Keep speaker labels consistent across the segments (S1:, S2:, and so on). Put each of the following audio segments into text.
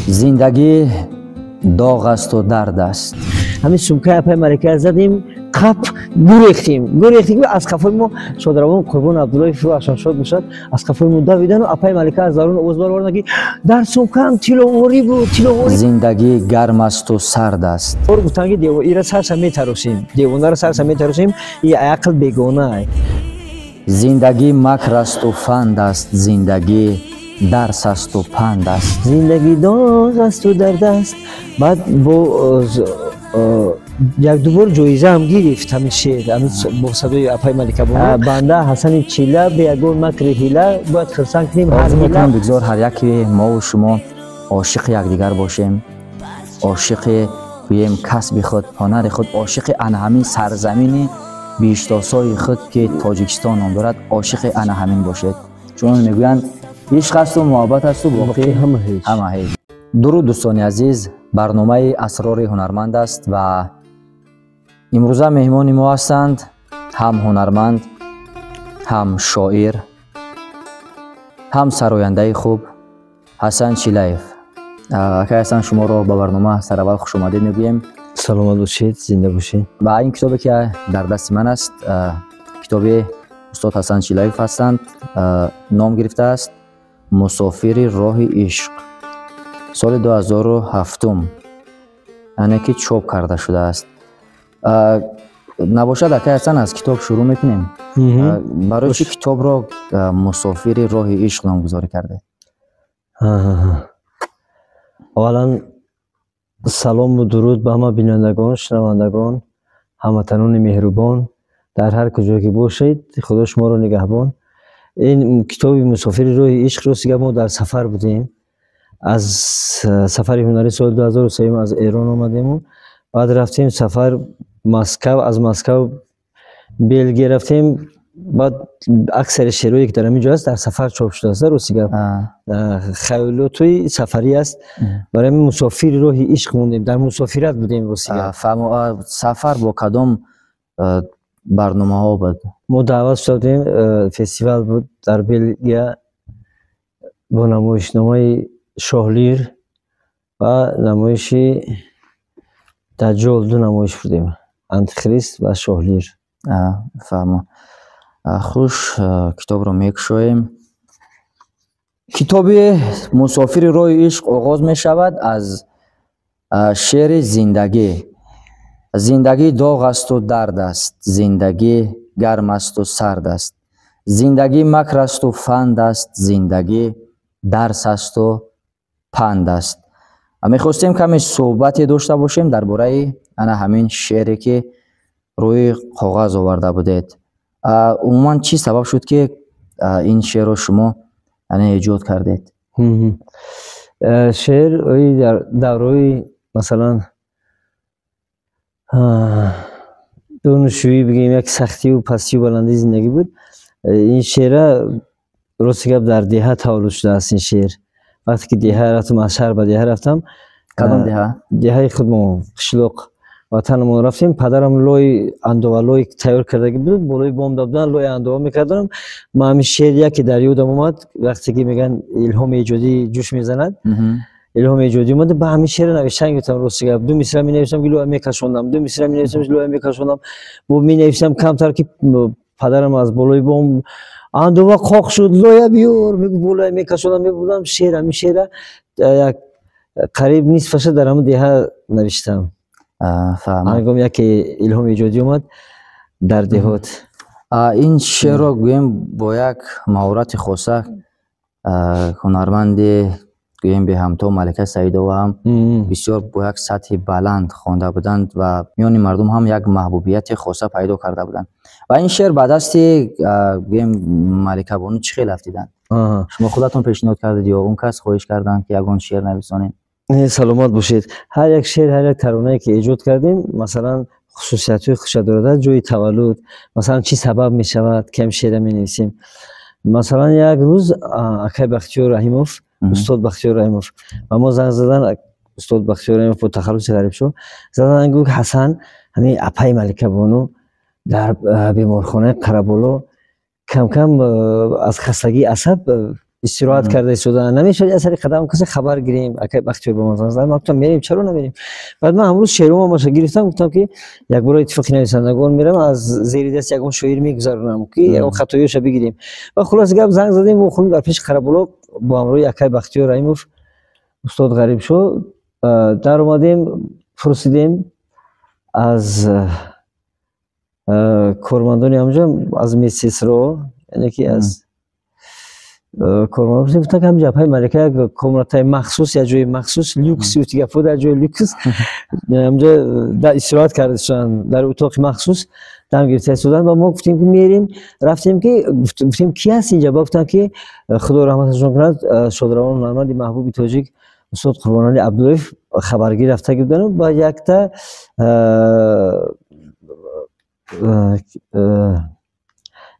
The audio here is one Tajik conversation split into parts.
S1: Зиндагӣ доғ асту дард аст.
S2: Ҳамин сумкаи апаи Малика задем, қап гурехтем, гурехтем. Аз қафои мо шодравон Қурбон Абдуллоев, рӯҳашон шод бошад, аз қафои мо давидану апаи Малика аз дарун овоз бароварданд, ки дар сумкаам тиловорӣ буд, тиловорӣ.
S1: Зиндагӣ гарм асту сард аст.
S2: Ор гуфтанд, ки ира сарша метаросем, девонаро сарша метаросем, и ақл бегона.
S1: Зиндагӣ макр асту фанд аст, зиндагӣ дарс асту панд аст.
S2: Зиндагӣ доғ асту дард аст. Баъд бо як дубор ҷоизаам гирифт ҳамин шеър, ҳамин бо садои апаи Малика бону. Банда Ҳасани Чила, бе ягон макри ҳила бояд хурсанд кунем ҳар
S1: Орзу мекунам,
S2: ҳила.
S1: Бигзор ҳар яке мову шумо ошиқи якдигар бошем, ошиқи, гӯем, касби худ, ҳунари худ, ошиқи ана ҳамин сарзамини биҳиштосои худ, ки Тоҷикистон ном дорад, ошиқи ана ҳамин бошед. Чунон мегӯянд, ишқ асту муҳаббат асту боқӣ
S2: ҳама ҳеҷ.
S1: Ҳама ҳеҷ. Дуруд, дӯстони азиз, барномаи «Асрори ҳунарманд» аст ва имрӯза меҳмони мо ҳастанд ҳам ҳунарманд, ҳам шоир, ҳам сарояндаи хуб Ҳасан Чилаев. Акай Ҳасан, шуморо ба барнома сараввал хушомадед мегӯем.
S2: Саломат бошед, зинда бошед.
S1: Ва ин китобе, ки дар дасти ман аст, китоби устод Ҳасан Чилаев ҳастанд, ном гирифтааст «Мусофири роҳи ишқ», соли 2007, яъне ки чоп карда шудааст. Набошад, акай Ҳасан, аз китоб шурӯъ мекунем. Барои чӣ китобро «Мусофири роҳи ишқ» номгузорӣ кардед?
S2: Аввалан, салому дуруд ба ҳама бинандагон, шунавандагон, ҳамватанони меҳрубон дар ҳар куҷое ки бошед, Худо шуморо нигаҳбон. Ин китоби «Мусофири роҳи ишқ», рости гап, мо дар сафар будем. Аз сафари ҳунарӣ соли 2003 аз Эрон омадему баъд рафтем сафар Москав, аз Москав Белгия рафтем. Баъд аксари шеърое, ки дар ҳамин ҷо аст, дар сафар чоп шудааст, рости гап, хаёлотҳои сафарӣ аст. Барои ҳамин «Мусофири роҳи ишқ» мондем, дар мусофират будем, рости гап.
S1: Фаҳмо. Сафар бо кадом барномаҳо буд?
S2: Мо даъват шуда будем, фестивал буд дар Белгия бо намоишномаи «Шоҳлир» ва намоиши «Даҷҷол», ду намоиш будем, «Антихрист» ва «Шоҳлир».
S1: Фаҳмо. Хуш, китобро мекушоем. Китоби «Мусофири роҳи ишқ» оғоз мешавад аз шеъри «Зиндагӣ». Зиндагӣ доғ асту дард аст, зиндагӣ гарм асту сард аст, зиндагӣ макр асту фанд аст, зиндагӣ дарс асту панд аст. Мехостем каме суҳбате дошта бошем дар бораи ана ҳамин шеъре, ки рӯи коғаз оварда будед. Умуман, чӣ сабаб шуд, ки ин шеърро шумо, яъне, эҷод кардед?
S2: Шеър дар давраи, масалан, донишҷӯӣ бигӯем, як сахтию пастию баландии зиндагӣ буд. Ин шеъра, рости гап, дар деҳа таваллуд шудааст ин шеър. Вақте ки деҳа рафтам, аз шаҳр ба деҳа рафтам.
S1: Кадом деҳа?
S2: Деҳаи худмон, қишлоқ, ватанамон рафтем. Падарам лои андова, лой тайёр кардагӣ буд, болои бом буданд, лои андова мекардам. Ман ҳамин шеър яке дар ёдам омад. Вақте ки мегӯянд, илҳоми эҷодӣ ҷӯш мезанад, илҳоми эҷодӣ омада, ба ҳамин шеъра навиштан гирифтам. Рости гап, ду мисра менавиштам, ки лоя мекашондам, ду мисра менавиштам, лоя мекашондам, бо менавиштам камтар, ки падарам аз болои бом: «Андова қоқ шуд, лоя биёр», мегуфт. Болоя мекашондам, мебурдам. Шеър, ҳамин шеъра як қариб нисфаша дар ҳамон деҳа навиштам.
S1: Фаҳмам.
S2: Ҳангоми яке илҳоми эҷодӣ омад дар деҳот.
S1: Ин шеърро, гӯем, бо як маҳорати хоса ҳунарманди, гӯем, беҳамто Малика Саидова ҳам бисёр бо як сатҳи баланд хонда буданд ва миёни мардум ҳам як маҳбубияти хоса пайдо карда буданд. Ва ин шеър ба дасти, гӯем, Маликабону чӣ хел афтиданд? Шумо худатон пешниҳод кардед ё он кас хоҳиш карданд, ки ягон шеър нависонед?
S2: Саломат бошед. Ҳар як шеър, ҳар як таронае, ки эҷод кардем, масалан, хусусиятҳои худша дорад, ҷои таваллуд, масалан, чӣ сабаб мешавад, ки ҳам шеъра менависем. Масалан, як рӯз акай Бахтиёр Раҳимов, устод Бахтиёр Раҳимов ба мо занг задан. Устод Бахтиёр Раҳимов бо тахаллуси Ғарибшоҳ задан, гуфт: «Ҳасан, ҳамин апаи Маликабону дар беморхонаи Қараболо кам-кам аз хастагии асаб Истироҳат карда истода намешавад, аз сари қадам касе хабар гирем. Акай Бахтиёр ба ман занг зад, ман гуфтам, мерем, чаро намерем? Баъд ман ҳамрӯз шеърумамаша гирифтам, гуфтам, ки якбора иттифоқи нависандагон мерам, аз зери даст ягон шоир мегузаронам, ки ягон хатоиёша бигирем. Ва хулоса гап, занг задем, вохӯрем дар пеши Қарабулоқ бо ҳамроҳи акай Бахтиёр Раҳимов, устод Ғарибшо. Даромадем, пурсидем аз кормандони ҳамҷо, аз медсестро, яъне ки аз кормандон, гуфтан, ки ҳамҷа апаи Малика як комнатаи махсус, як ҷои махсус, люкс, гапо, дар ҷои люкс ҳамҷа дар истироҳат карда шуданд, дар утоқи махсус дам гирифта истоданд. Ва мо гуфтем, ки мерем. Рафтем, ки гуфтем, ки ҳаст инҷа? Ба гуфтанд, ки Худо раҳматашон кунад, шодравон ҳунарманди маҳбуби тоҷик устод Қурбонали Абдуллоев хабаргир рафта буданд ба якта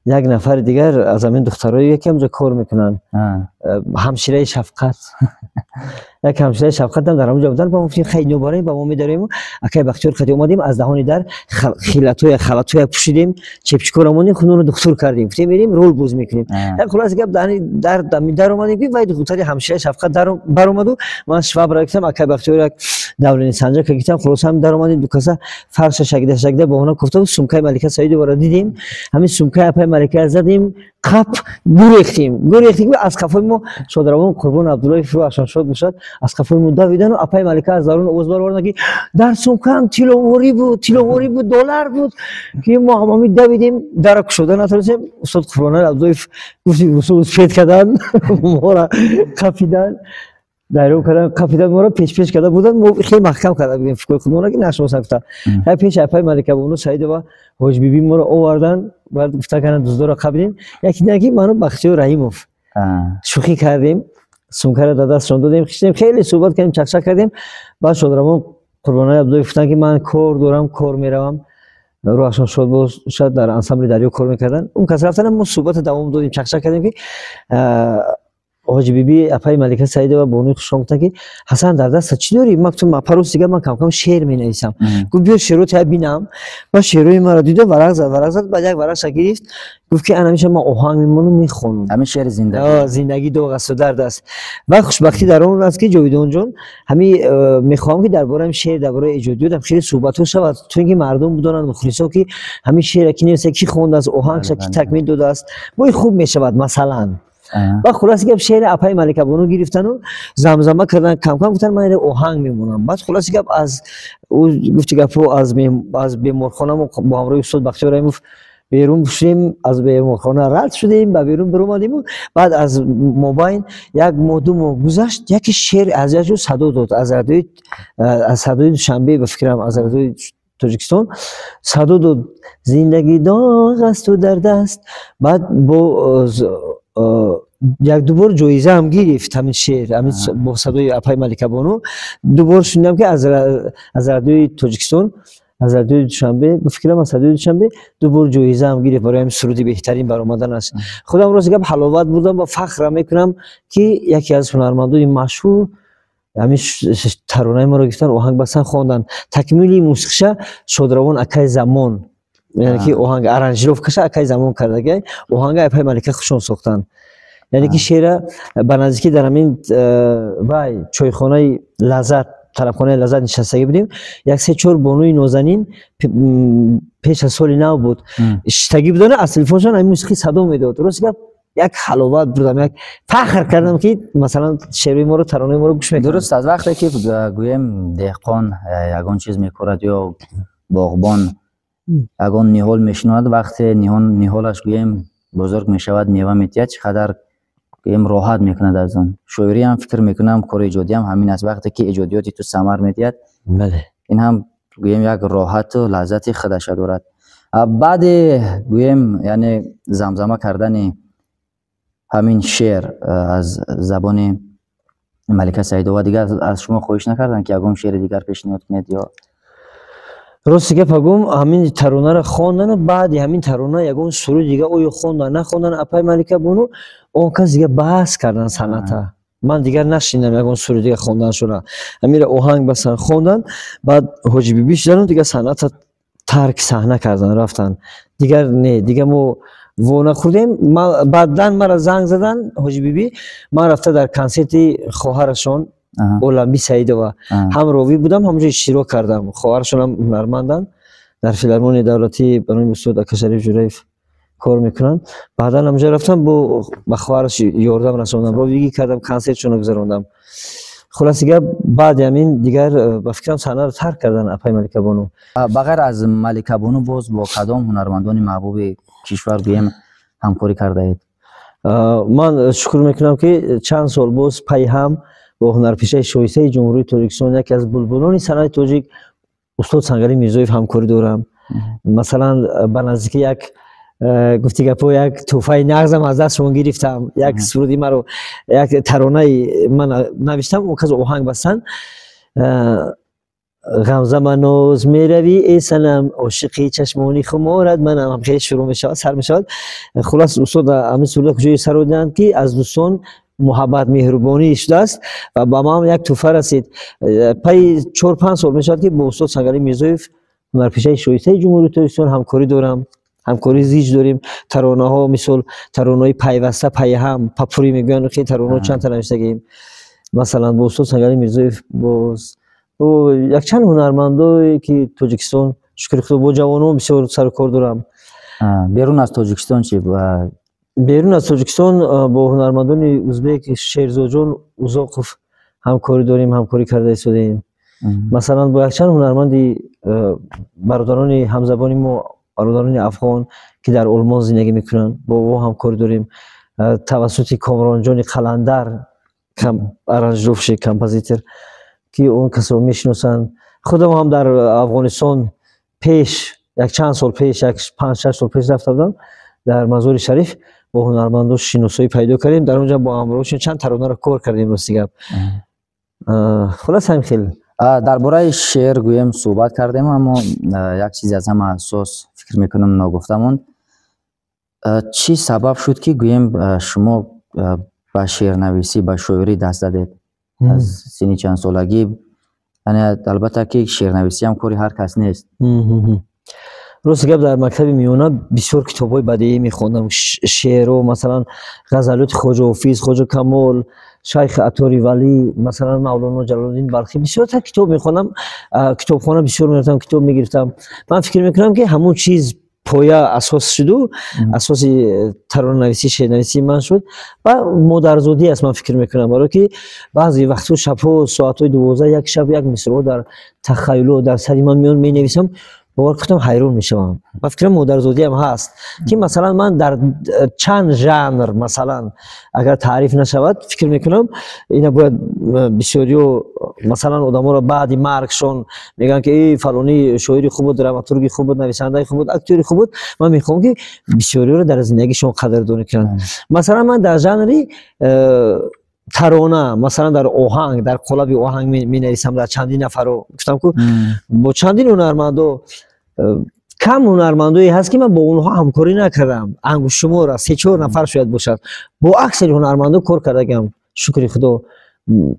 S2: як нафари дигар аз ҳамин духтарое, ки ҳамҷо кор мекунанд, ҳамшираи шафқат, як ҳамшираи шафқатам дар ҳамонҷо буданд. Ба мо гуфтем, хай, нобарем, ба мо медарем. Акай Бахтиёр қати омадем, аз даҳони дар хилатоя, халатоя пӯшидем, чепчикора мондем, худмонро духтур кардем, гуфтем, мерем, рол боз мекунем. Як хулоса гап, даҳани дар дар омадем, ки вай духтари ҳамшираи шафқат баромаду ман швабра гирифтам, акай Бахтиёр як давление санҷака гирифтам. Хулоса, ҳам даромадем, ду каса фарша шагида шагида бо она кофта, сумкаи Малика Саидоваро дидем. Ҳамин сумкаи апаи Малика задем, қап, гурехтем, гурехтем. Аз қафои мо шодравон Қурбон Абдуллоев, рӯҳашон шод бошад, аз қафои мо давидану апаи Малика аз дарун овоз баровардан, ки дар сумкаам тилловорӣ буд, тилловорӣ буд, доллар буд, ки мо ҳамами давидем, дара кушода натонистем. Устод Қурбонали Абдуллоев, гуфти, успеть кардан, мора қапидан, дарё кардан, қапидан, моро пеш-пеш карда буданд. Мо хеле маҳкам карда будем фикри худмонро, ки нашиносанд, гуфта. Ҳай, пеши апаи Малика Бону Саидова, Ҳоҷибибӣ моро овардан. Баъд гуфта карданд, дуздоро қабидем. Яке дидан, ки ману Бахтиёр Раҳимов шӯхӣ кардем, сумкаро дар дастшон додем, хиштем, хеле суҳбат кардем, чақчақ кардем. Баъд шодравон Қурбонали Абдуллоев гуфтанд, ки ман кор дорам, кор меравам, рӯҳашон шод бошад, дар ансамбли Дарё кор мекарданд. Он кас рафтан, мо суҳбата давом додем, чақчақ кардем, ки Ҳоҷибибӣ апаи Малика Саидова, бонуи хушон, гуфтанд, ки Ҳасан, дар дастат чӣ дорӣ? Ман гуфтам, пароз дигар ман камкам шеър менависам. Гуфт, биё, шеърот я бинам. Ба шеърҳои маро дида, варақ зад, варақ зад, баъд як варақша гирифт, гуфт, ки ана ҳамеша ман оҳанг мемонам, мехонам.
S1: Ҳамин шеъри зиндагӣ.
S2: Зиндагӣ доғ асту дард аст. Ва хушбахтӣ дар он аст, ки Ҷовидонҷон, ҳамин мехоҳам, ки дар бораи шеър, дар бораи эҷодиётам хеле суҳбатҳо шавад, то ин ки мардум бидонанд, мухлисо, ки ҳамин шеъра ки нависа, ки хондааст, оҳангша ки такмил додааст, бои хуб мешавад, масалан. Ва хулоси гап, шеъри апаи Маликабону гирифтану замзама кардан, камкам гуфтан, ман иро оҳанг мемонам. Баъд хулоси гап, аз гуфти гапҳо, аз беморхона мо бо ҳамроҳи устод Бахтиёр Раҳимов берун шудем, аз беморхона рад шудем, ба берун биромадему баъд аз мобайн як моҳ, 2 моҳ гузашт, яке шеър аз як ҷо садо дод, аз садои Душанбе, ба фикрам, аз радиои Тоҷикистон садо дод: зиндагӣ доғ асту дард аст. Баъд бо як дубор ҷоиза ҳам гирифт ҳамин шеър, ҳамин бо садои апаи Маликабону. Дубор шунидам, ки аз радиои Тоҷикистон, аз радиои Душанбе, ба фикрам, аз радиои Душанбе дубор ҷоиза ҳам гирифт барои ҳамин суруди беҳтарин баромадан аст. Худам, рости гап, ҳаловат бурдам ва фахрам мекунам, ки яке аз ҳунармандони машҳур ҳамин таронаи моро гирифтан, оҳанг бастан, хонданд. Такмили мусиқиша шодравон акай Замон, яъне ки оҳанг аранжировкаша акай Замон кардагай, оҳанга апаи Малика хушон сохтанд. Яъне ки шеъра ба наздикӣ дар ҳамин вай чойхонаи Лаззат, тарабхонаи Лаззат нишастагӣ будем, як се чор бонуи нозанин, пеш аз соли нав буд, шиштагӣ буданд, аз телефоншон ҳамин мусиқӣ садо медод. Рости гап, як ҳаловат бурдам, як фахр кардам, ки масалан шеърҳои моро, таронаи моро гӯш мекунанд.
S1: Дуруст аст. Вақте ки гӯем, деҳқон ягон чиз мекорад ё боғбон ягон ниҳол мешинонад, вақте ниҳолаш, гӯем, бузург мешавад, мева метиҳад, чӣ қадар, гӯем, роҳат мекунад аз он. Шоириам, фикр мекунам, кори эҷодиам ҳамин аст. Вақте ки эҷодиёти ту самар медиҳад, ин ҳам, гӯем, як роҳату лаззати худаша дорад. Баъде, гӯем, яъне замзама кардани ҳамин шеър аз забони Малика Саидова, дигар аз шумо хоҳиш накарданд, ки ягон шеъри дигар пешниҳод кунед ё?
S2: Рости гапа гум, ҳамин таронаро хондану баъди ҳамин тарона ягон суруди дига оё хондан, нахондан апаи Малика бону, он кас дига баҳс кардан санъата. Ман дигар нашинидам ягон суруди дига хонданшона. Ҳаминро оҳанг бастан, хондан, баъд Ҳоҷибибӣ шудану дигар санъата тарк саҳна кардан, рафтан. Дигар не, дигар мо Вонахӯрдем. Баъдан мара занг задан Ҳоҷи Бибӣ, ман рафта дар консерти хоҳарашон Оламби Саидова ҳам ровӣ будам, ҳамонҷо иштирок кардам. Хоҳарашонам ҳунарманданд, дар филармонияи давлатӣ ба номи устод Акашариф Ҷураев кор мекунанд. Баъдан ҳамонҷо рафтам, ба хоҳараш ёрдам расондам, ровигӣ кардам, консертшонро гузарондам. Хулоси гап, баъди ҳамин дигар ба фикрам саҳнаро тарк кардан апай Маликабону.
S1: Ба ғайр аз Маликабону боз бо кадом ҳунармандони маҳбуби кишвар гӯем ҳамкорӣ кардаед?
S2: Ман шукр мекунам, ки чанд сол боз пайҳам бо ҳунарпешаи шоистаи Ҷумҳурии Тоҷикистон, яке аз булбулони санъати тоҷик, устод Сангалӣ Мирзоев ҳамкорӣ дорам. Масалан, ба наздикӣ як гуфти гапҳо, як тӯҳфаи нағзам аз дастшон гирифтам. Як суруди маро, як таронаи ман навиштам, он кас оҳанг бастанд. Ғамза маноз меравӣ, э санам, ошиқи чашмони хуморат манам, хеле шурӯъ мешавад, сар мешавад. Хулас, устод ҳамин суруда куҷое сародианд, ки аз дӯстон муҳаббат, меҳрубонӣ шудааст ва ба ман як тӯҳфа расид. Пайи 4-5 сол мешавад, ки бо устод Сангалӣ Мирзоев, ҳунарпешаи шоистаи Ҷумҳурии Тоҷикистон, ҳамкорӣ дорам, ҳамкории зич дорем. Таронаҳо, мисол таронаҳои пайваста, пайҳам, попурри мегӯянд, хеле таронаҳо чандта навиштагием. Масалан, бо устод Сангалӣ Мирзоев, боз бо якчанд ҳунармандое, ки Тоҷикистон, шукри Худо, бо ҷавонон бисёр сару кор дорам.
S1: Берун аз Тоҷикистон чи?
S2: Берун аз Тоҷикистон бо ҳунармандони узбек Шерзоджон Узоқов ҳамкорӣ дорем, ҳамкорӣ карда истодаем. Масалан, бо якчанд ҳунарманди бародарони ҳамзабони мо, бародарони афғон, ки дар Олмон зиндагӣ мекунанд, бо ӯ ҳамкорӣ дорем. Тавассути Комронҷони Қаландар, аранжировщик, композитор, ки он касро мешиносанд. Худам ҳам дар Афғонистон пеш, як чанд сол пеш, як 5-6 сол пеш рафта будам, дар Мазори Шариф бо ҳунармандо шиносоӣ пайдо кардем. Дар он ҷо бо ҳамроҳшон чанд таронаро кор кардем, рости гап. Хулас, ҳамин хел.
S1: Дар бораи шеър гӯем суҳбат кардем, аммо як чизе аз ҳама асос, фикр мекунам, ногуфта монд. Чӣ сабаб шуд, ки гӯем шумо ба шеърнависӣ, ба шоирӣ даст задед аз синни чандсолагӣ? Яъне, албатта, ки шеърнависиам кори ҳар кас нест.
S2: Рости гап, дар мактаби миёна бисёр китобҳои бадеӣ мехондам, шеъру, масалан, ғазалиёти Хоҷа Ҳофиз, Хоҷа Камол, Шайхи Аттори Валӣ, масалан, Мавлоно Ҷалолиддин Балхӣ. Бисёртар китоб мехондам, китобхона бисёр мерафтам, китоб мегирифтам. Ман фикр мекунам, ки ҳамон чиз поя, асос шуду асоси таронанависӣ, шеърнависии ман шуд ва модарзодӣ аст, ман фикр мекунам, барое ки баъзе вақтҳо шабҳо соатҳои 12-1 шаб як мисрҳо дар тахаюло дар сари ман меён, менависам, бовар кунам, ҳайрон мешавам. Ба фикрам, модарзодиам ҳаст, ки масалан ман дар чанд жанр, масалан, агар таъриф нашавад, фикр мекунам, ина бояд бисёриё, масалан, одаморо баъди маргшон мегӯянд, ки э, фалонӣ шоири хуб буд, драматурги хуб буд, нависандаи хуб буд, актёри хуб буд. Ман мехоҳам, ки бисёриёро дар зиндагишон қадрдонӣ кунанд. Масалан, ман дар жанри тарона, масалан, дар оҳанг, дар қолаби оҳанг менависам. Дар чандин нафаро гуфтам ку, бо чандин ҳунармандо, кам ҳунармандое ҳаст, ки ман бо онҳо ҳамкорӣ накардам, ангуштшумор аст, се-чор нафар шояд бошад. Бо аксари ҳунармандо кор кардагам, шукри Худо,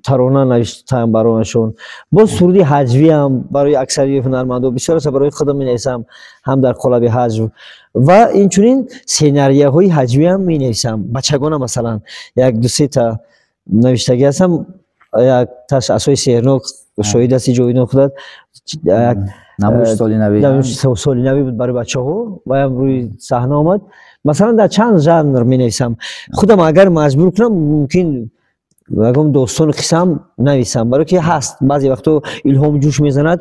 S2: тарона навиштам барояшон, боз суруди ҳаҷвиам барои аксари ҳунармандо, бисёр аст, барои худам менависам ҳам дар қолаби ҳаҷв ва инчунин сценарияҳои ҳаҷвиам менависам, бачагона. Масалан, як ду сета навиштагӣ ҳастам, як таш Асои сеҳрнок, шоҳид ҳасти, ҷовидон худат, як
S1: намоиши соли навӣ.
S2: Соли навӣ буд барои бачаҳо, ваям рӯи саҳна омад. Масалан, дар чанд жанр менависам. Худам агар маҷбур кунам, мумкин ягон достону қиссаам нависам, барое ки ҳаст, баъзе вақтҳо илҳом ҷӯш мезанад.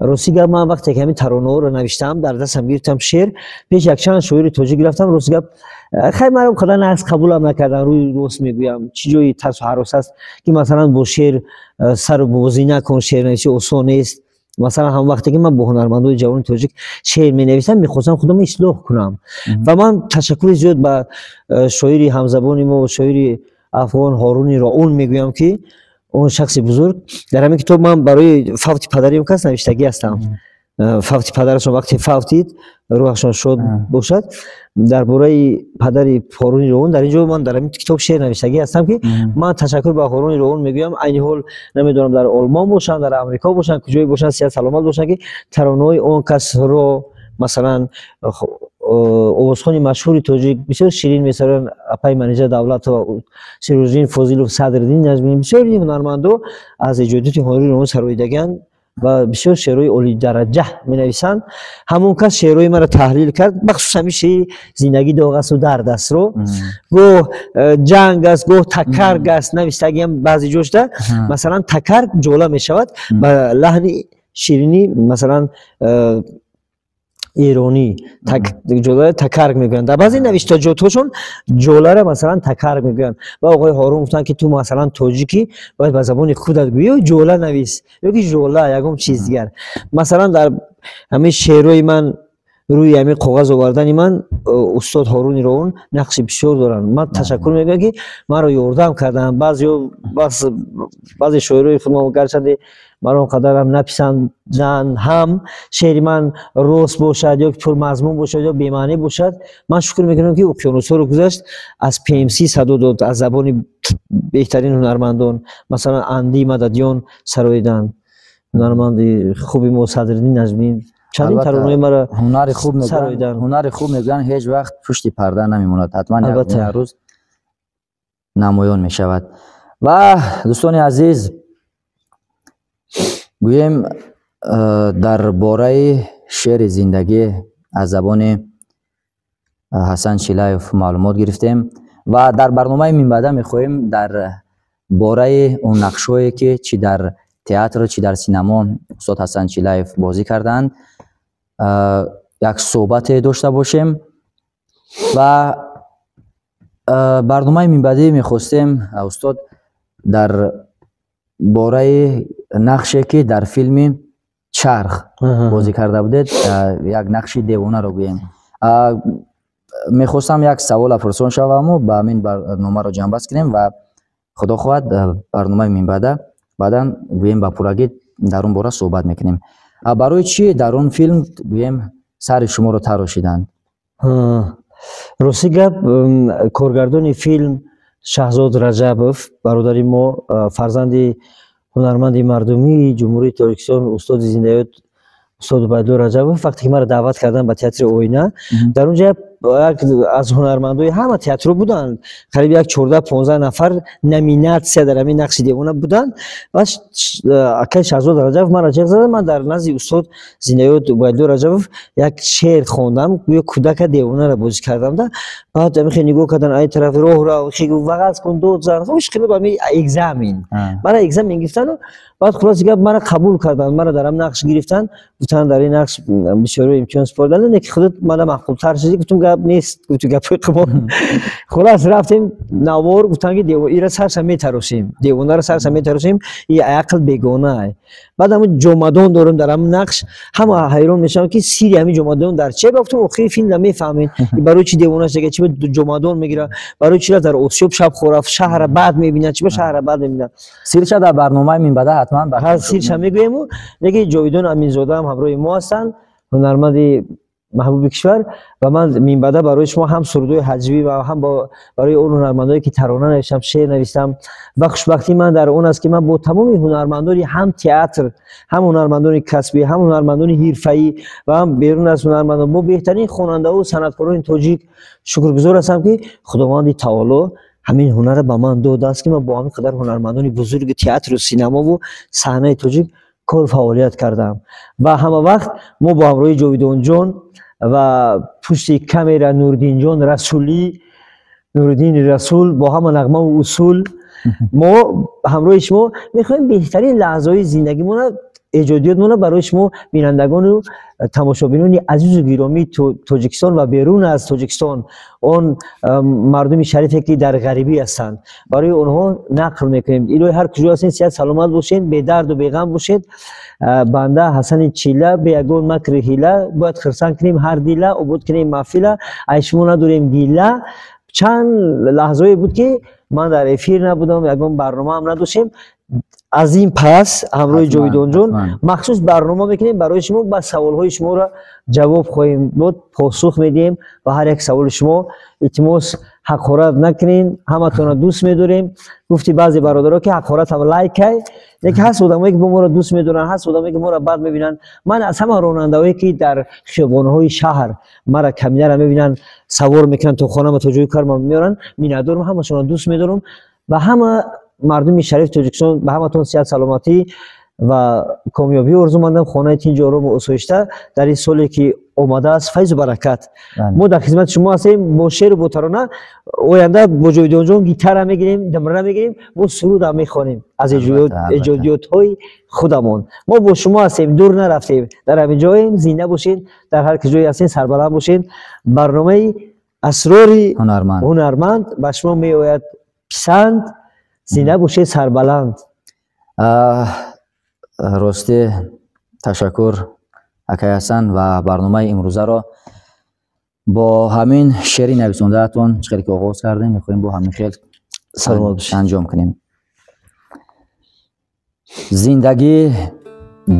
S2: Рости гап, ман вақте ки ҳамин таронаҳоро навиштам, дар дастам гирифтам шеър, пеш якчанд шоири тоҷик рафтам. Рости гап, хай, маро қадар нағз қабулам накардан, рӯи рост мегӯям. Чӣ ҷои тарсу ҳарос аст, ки масалан бо шеър сару бозӣ накун, шеърнависӣ осон нест. Масалан, ҳам вақте ки ман бо ҳунармандои ҷавони тоҷик шеър менависам, мехостам худамро ислоҳ кунам. Ва ман ташаккури зиёд ба шоири ҳамзабони мо, шоири афғон Ҳоруни Роун мегӯям, ки он шахси бузург, дар ҳамин китоб ман барои фавти падари он кас навиштагӣ ҳастам. Фавти падарашон, вақте фавтид, рӯҳашон шод бошад, дар бораи падари Ҳоруни Роун дар ин ҷо ман дар ҳамин китоб шеър навиштагӣ ҳастам, ки ман ташаккур ба Ҳоруни Роун мегӯям. Айни ҳол намедонам, дар Олмон бошанд, дар Амрико бошанд, куҷое бошанд, сиҳат саломат бошанд, ки таронаҳои он касро, масалан, Овозхони машҳури тоҷик бисёр ширин месароянд, апаи Манижа Давлатова, Сироҷиддин Фозилов, Садриддин Наҷмӣ, бисёри ҳунармандо аз эҷодиёти Ҳорун Роҳун сароидагианд ва бисёр шеърҳои олидараҷа менависанд. Ҳамон кас шеърҳои маро таҳлил кард, бахусус ҳамин шеъри «Зиндагӣ доғ асту дард астро». Гоҳ ҷанг аст, гоҳ такарг аст, навистагиам баъзе ҷошта. Масалан, такарг ҷола мешавад ба лаҳни ширинӣ, масалан, эронӣ ҷолара такарг мегӯянд. Дар баъзе навиштаҷотҳошон ҷолара, масалан, такарг мегӯянд. Ва оқои Ҳорун гуфтанд, ки ту, масалан, тоҷикӣ, бояд ба забони худат гӯӣ, ё ҷола навис, ё ки жола, ягон чиз дигар. Масалан, дар ҳамин шеърҳои ман, рӯи ҳамин коғаз овардани ман, устод Ҳоруни Роҳун нақши бисёр доранд. Ман ташаккур мегӯям, ки маро ёрдам карданд. Баъзе шоирои худмо, гарчанде маро он қадарам написанданд ҳам, шеъри ман рост бошад ё пурмазмун бошад, ё бемаънӣ бошад, ман шукр мекунам, ки уқёнусҳоро гузашт, аз ПМС садо дод, аз забони беҳтарин ҳунармандон, масалан, Анди Мададиён сароиданд, ҳунарманди хуби мо Садриддин Наҷмӣ чандин таронаҳои маро
S1: ҳунари хуб мегӯянд, ҳунари хуб мегӯянд, ҳеҷ вақт пушти парда намемонад, ҳатман як рӯз намоён мешавад. Ва дӯстони азиз, гӯем, дар бораи шеъри «Зиндагӣ» аз забони Ҳасан Чилаев маълумот гирифтем ва дар барномаи минбаъда мехоҳем дар бораи он нақшҳое, ки чӣ дар театр, чӣ дар синамо устод Ҳасан Чилаев бозӣ карданд, як суҳбате дошта бошем. Ва барномаи минбаъдӣ мехостем, устод, дар бораи нақше, ки дар филми «Чарх» бозӣ карда будед, як нақши девонаро гӯем. Мехостам як савола пурсон шаваму ба ҳамин барномаро ҷамъбаст кунем ва, худо хоҳад, барномаи минбаъда баъдан, гӯем, ба пуррагӣ дар он бора суҳбат мекунем. Барои чӣ дар он филм, гӯем, сари шуморо тарошиданд?
S2: Рости гап, коргардони филм Шаҳзод Раҷабов, бародари мо, фарзанди ҳунарманди мардумии Ҷумҳурии Тоҷикистон, устоди зиндаёд устод Убайдулло Раҷабов, вақте ки маро даъват карданд ба театри «Оина», дар он ҷо як аз ҳунармандои ҳама театрро буданд, қариб як 14-15 нафар номинатсия дар ҳамин нақши девона буданд. Ва акаи Шаҳзод Раҷабов маро ҷеғ зада, ман дар назди устод зиндаёд Убайдулло Раҷабов як шеър хондам, гӯё кӯдака девонаро бозӣ кардам да. Баъд ҳамихе нигоҳ кардан, ай тарафи роҳ рав, вағаз кун, дод зан, хеле ба ҳами экзамен, мара экзамен гирифтану баъд, хулоси гап, мара қабул карданд, мара дар ҳам нақш гирифтанд. Гуфтанд, дар ин нақш бисёро имтиҳон супориданд, не ки худат мана маъқултар шудӣ. Гуфтум, гап нест, гуфту гапҳои қимор. Хулас, рафтем навор, гуфтанд, ки ира сарша метарошем, девонаро сарша метарошем, и ақл бегона. Баъд ҳамун ҷомадон дорем дар ҳамун нақш, ҳама ҳайрон мешаванд, ки сири ҳамин ҷомадон дар че. Гуфтум, охири филмда мефаҳмед, барои чи девона шуда, чи ҷомадон мегира, барои чи дар осиёб шаб хорафт, шаҳра бад мебинад, чи ба шаҳра бад мебинад.
S1: Сирша дар барномаи минбаъда ҳатман.
S2: Сирша мегӯему. Неки Ҷовидон Аминзодаам ҳамроҳи мо ҳастанд, ҳунарманди маҳбуби кишвар. Ва ман минбаъда барои шумо ҳам сурудҳои ҳаҷвӣ ва ҳам барои он ҳунармандое, ки тарона навиштам, шеър навиштам. Ва хушбахтии ман дар он аст, ки ман бо тамоми ҳунармандони ҳам театр, ҳам ҳунармандони касбӣ, ҳам ҳунармандони ҳирфаӣ ва ҳам берун аз ҳунармандон, бо беҳтарин хонандаҳу санъаткорони тоҷик шукргузор ҳастам, ки Худованди таоло ҳамин ҳунарро ба ман додааст, ки ман бо ҳамин қадар ҳунармандони бузурги театру синамову саҳнаи тоҷик кор фаъолият кардам. Ва ҳама вақт мо бо ҳамроҳи Ҷовидонҷон ва пушти камера Нуриддинҷон Расулӣ, Нуриддини Расул, бо ҳама нағмаву усул мо ҳамроҳи шумо мехоҳем беҳтарин лаҳзаҳои зиндагимона, эҷодиётмона барои шумо, бинандагону тамошобинони азизу гиромии Тоҷикистон ва берун аз Тоҷикистон, он мардуми шарифе, ки дар ғарибӣ ҳастанд, барои онҳо нақл мекунем. Илоҳи, ҳар куҷо ҳастед, сиҳат саломат бошед, бедарду беғам бошед. Банда Ҳасани Чила, бе ягон макри ҳила, бояд хирсанд кунем ҳар дила, обод кунем маҳфила, ай шумо надорем гила. Чанд лаҳзае буд, ки ман дар эфир набудам, ягон барномаам надоштем. Аз ин пас ҳамроҳи Ҷовидонҷон махсус барнома мекунем барои шумо, ба саволҳои шуморо ҷавоб хоҳем дод, посух медиҳем ба ҳар як саволи шумо. Илтимос, Ҳақорат накунин, ҳаматонро дӯст медорем. Гуфти баъзе бародаро, ки ҳақорат ҳам лайкай, лекин ҳаст одамое, ки бо моро дӯст медоранд, ҳаст одамое, ки моро бад мебинанд. Ман аз ҳама ронандаҳое, ки дар хиёбонҳои шаҳр мара, Каминаро мебинанд, савор мекунанд, то хонама, то ҷои корма меоранд, миннатдорам, ҳамашонро дӯст медорам. Ба ҳама мардуми шарифи Тоҷикистон, ба ҳаматон сиҳат, саломатӣ ва комёбӣ орзумандам, хонаи тинҷу орому осоишта дар ин соле, ки омадааст, файзу баракат. Мо дар хизмати шумо ҳастем бо шеъру бо тарона. Оянда бо Ҷовидонҷон гитара мегирем, дамра мегирем, мо сурудам мехонем аз эҷодиётҳои худамон. Мо бо шумо ҳастем, дур нарафтем, дар ҳамин ҷоем. Зинда бошед, дар ҳар ки ҷое ҳастем, сарбаланд бошед. Барномаи «Асрори ҳунарманд» ба шумо меояд писанд. Зинда бошед, сарбаланд.
S1: Ростӣ, ташаккур, акай Ҳасан, ва барномаи имрӯзаро бо ҳамин шеъри нависондаатон, чӣ хеле ки оғоз кардем, мехоҳем бо ҳамин хел анҷом кунем. Зиндагӣ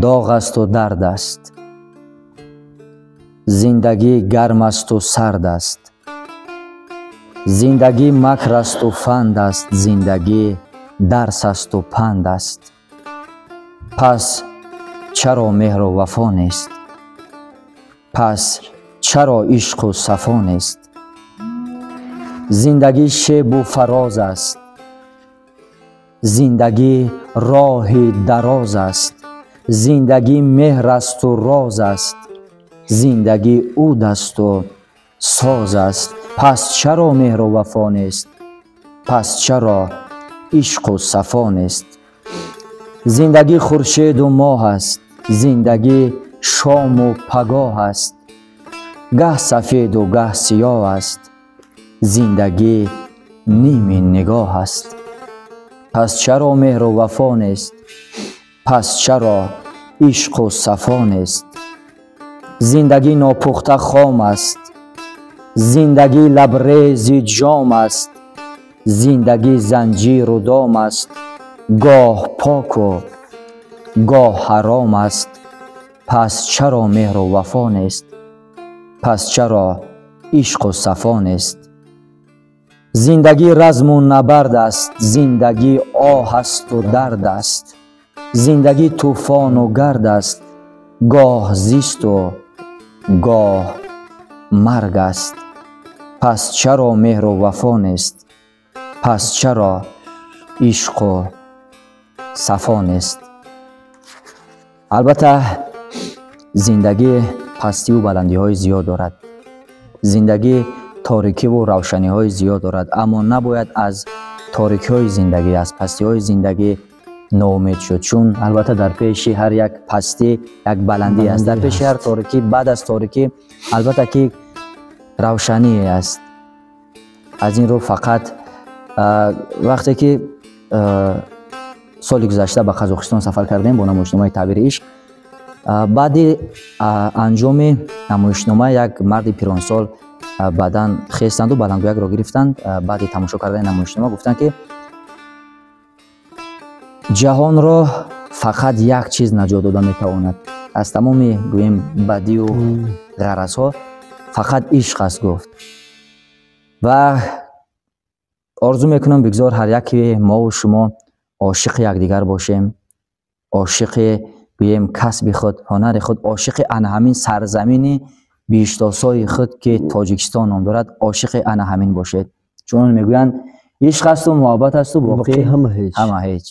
S1: доғ асту дард аст, зиндагӣ гарм асту сард аст, зиндагӣ макр асту фанд аст, зиндагӣ дарс асту панд аст. Пас чаро меҳру вафо нест? Пас чаро ишқу сафо нест? Зиндагӣ шебу фароз аст, зиндагӣ роҳи дароз аст, зиндагӣ меҳр асту роз аст, зиндагӣ уд асту соз аст. Пас чаро меҳру вафо нест? Пас чаро ишқу сафо нест? Зиндагӣ хуршеду моҳ аст, зиндагӣ шому пагоҳ аст, гаҳ сафеду гаҳ сиёҳ аст, зиндагӣ ними нигоҳ аст. Пас чаро меҳру вафо нест? Пас чаро ишқу сафо нест? Зиндагӣ нопухта хом аст, зиндагӣ лабрези ҷом аст, зиндагӣ занҷиру дом аст, гоҳ поку гоҳ ҳаром аст. Пас чаро меҳру вафо нест? Пас чаро ишқу сафо нест? Зиндагӣ разму набард аст, зиндагӣ оҳ асту дард аст, зиндагӣ тӯфону гард аст, гоҳ зисту гоҳ марг аст. Пас чаро меҳру вафо нест? Пас чаро ишқу сафо нест? Албатта, зиндагӣ пастиву баландиҳои зиёд дорад, зиндагӣ торикиву равшаниҳои зиёд дорад, аммо набояд аз торикиҳои зиндагӣ, аз пастиҳои зиндагӣ ноумед шуд, чун албатта дар пеши ҳар як пастӣ як баландӣ аст, дар пеши ҳар торикӣ, баъд аз торикӣ албатта ки равшание аст. Аз ин рӯ, фақат вақте ки соли гузашта ба Қазоқистон сафар кардем бо намоишномаи «Таъбири ишқ», баъди анҷоми намоишнома як марди пиронсол баъдан хестанду баландгӯякро гирифтанд, баъди тамошо кардани намоишнома гуфтанд, ки ҷаҳонро фақат як чиз наҷот дода метавонад аз тамоми, гӯем, бадию ғаразҳо, фақат ишқ аст, гуфт. Ва орзу мекунам, бигзор ҳар яке мову шумо ошиқи якдигар бошем, ошиқи, гӯем, касби худ, ҳунари худ, ошиқи ана ҳамин сарзамини биҳиштосои худ, ки Тоҷикистон ном дорад, ошиқи ана ҳамин бошед, чун мегӯянд, ишқ асту муҳаббат асту, боқӣ ҳама ҳеҷ.